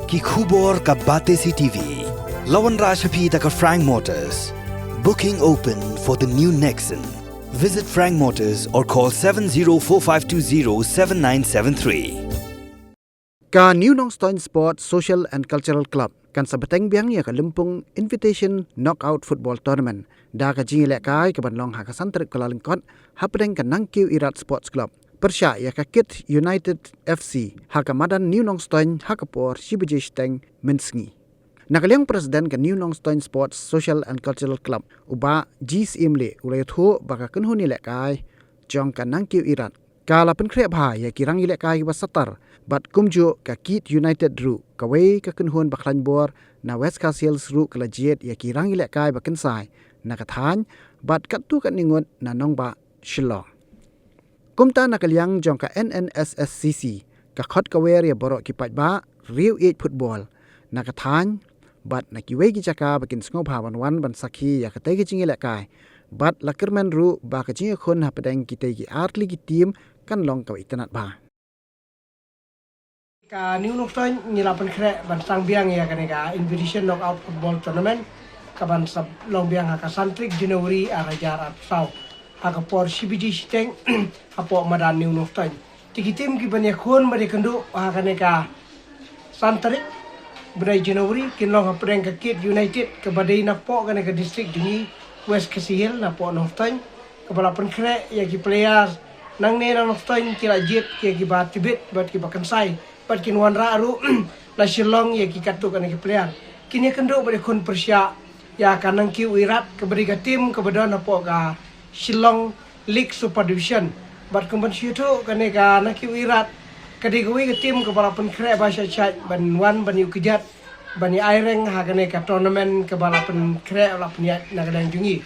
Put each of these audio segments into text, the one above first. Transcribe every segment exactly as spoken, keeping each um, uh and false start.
Ki khubor ka Batesi T V. La wanrah sha phi da ka Frank Motors. Booking open for the new Nexon. Visit Frank Motors or call seven zero four five two zero seven nine seven three. Ka New Nongstoiñ Sports Social and Cultural Club kan sa bteng biang ïa ka lympung Invitation Knockout Football Tournament da ka jingïalehkai ka ban long ha ka Santrip Kyllalyngkot hapdeng ka Nangkiew Irat Sports Club pyrshah ïa ka Kit United F C ha ka madan New Nongstoiñ ha ka por shi baje shiteng mynsngi. Na ka liang President ka New Nongstoiñ Sports Social and Cultural Club, u Bah G Syiem Lieh, u la ïathuh ba ka kynhun ïalehkai jong ka Nangkiew Irat ka la pynkhreh bha ïa ki rang ïalehkai ba satar bad kumjuh ka Kit United ruh, kawei ka kynhun ba khlaiñ bor na West Khasi Hills, ruh ka la jied ïa ki rang ïalehkai ba kynsai na ka thaiñ bad katto katne ngut na nongbah Shillong. Kumta na ka liang jong ka N N S S C C ka khot ka wer ïa baroh ki paidbah riew ïeit football na ka thaiñ bad na kiwei ki jaka ba kin sngewbha ban wan ban sakhi ïa katei ka jingïalehkai bad la kyrmen ruh ba ka jingïakhun hapdeng kitei ki artylli ki team kan long kaba itynnad bha. Ka New Nongstoiñ ngi la pynkhreh ban sdang biang ïa kane ka Invitation Knockout Football Tournament ka ban sa long biang ha ka san tarik January ar hajar arphew saw ha ka por shi baje shiteng hapoh madan New Nongstoiñ. Te ki team ki ban ïakhun bad ïakynduh ha kane ka san tarik bnai January kin long hapdeng ka Kit United kaba dei napoh kane ka district jong ngi West Khasi Hills napoh Nongstoiñ, kaba la pynkhreh ïa ki player nangne na Nongstoiñ, ki la jied ïa kiba tbit bad kiba kynsai bad kin wanrah ruh na Shillong ïa ki katto katne ki player. Kin ïakynduh bad ïakhun pyrshah ïa ka Nangkiew Irat kaba dei ka team kaba don hapoh ka Shillong League Super Division. Bad kum ban shu ïathuh, kane ka Nangkiew Irat ka dei kawei ka team kaba la pynkhreh ba shait shait ban wan ban ïuh kjat ban ïa ai reng ha kane ka tournament kaba la pynkhreh, la pynïaid na ka liang jong ngi.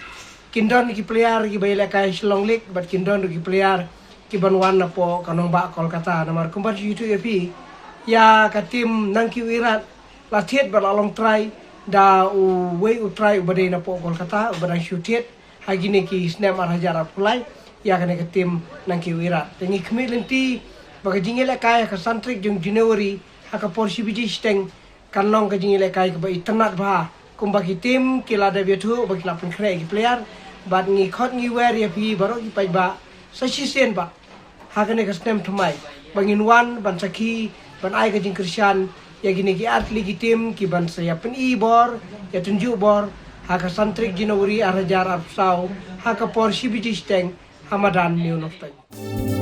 Kin don ki player kiba ïalehkai Shillong League bad kin don ruh ki player ki ban wan napoh ka nongbah Kolkata. Namar kum ban shu ïathuh ïa phi, ïa ka team Nangkiew Irat la thied bad la long trai da uwei u trai uba dei napoh Kolkata uba dang shu thied ha kine ki snem ar hajar arphew lai ïa kane ka team Nangkiew Irat. Te ngi khmih lynti ba ka jingïalehkai ha ka san tarik jong January ha ka por shi baje shiteng kan long ka jingïalehkai kaba itynnad bha, kumba ki team ki la dep ïathuh ba ki la pynkhreh ki player. Bad ngi khot ngi wer ïa phi baroh ki paidbah sa shisien bha ha kane ka snem thymmai ba ngin wan ban sakhi ban ai ka jingkyrshan ïa kine ki artylli ki team ki ban sa ïa pyni bor, ïa tynjuh bor ha ka san tarik January ar hajar arphew saw ha ka por shi baje shiteng ha madan New Nongstoiñ.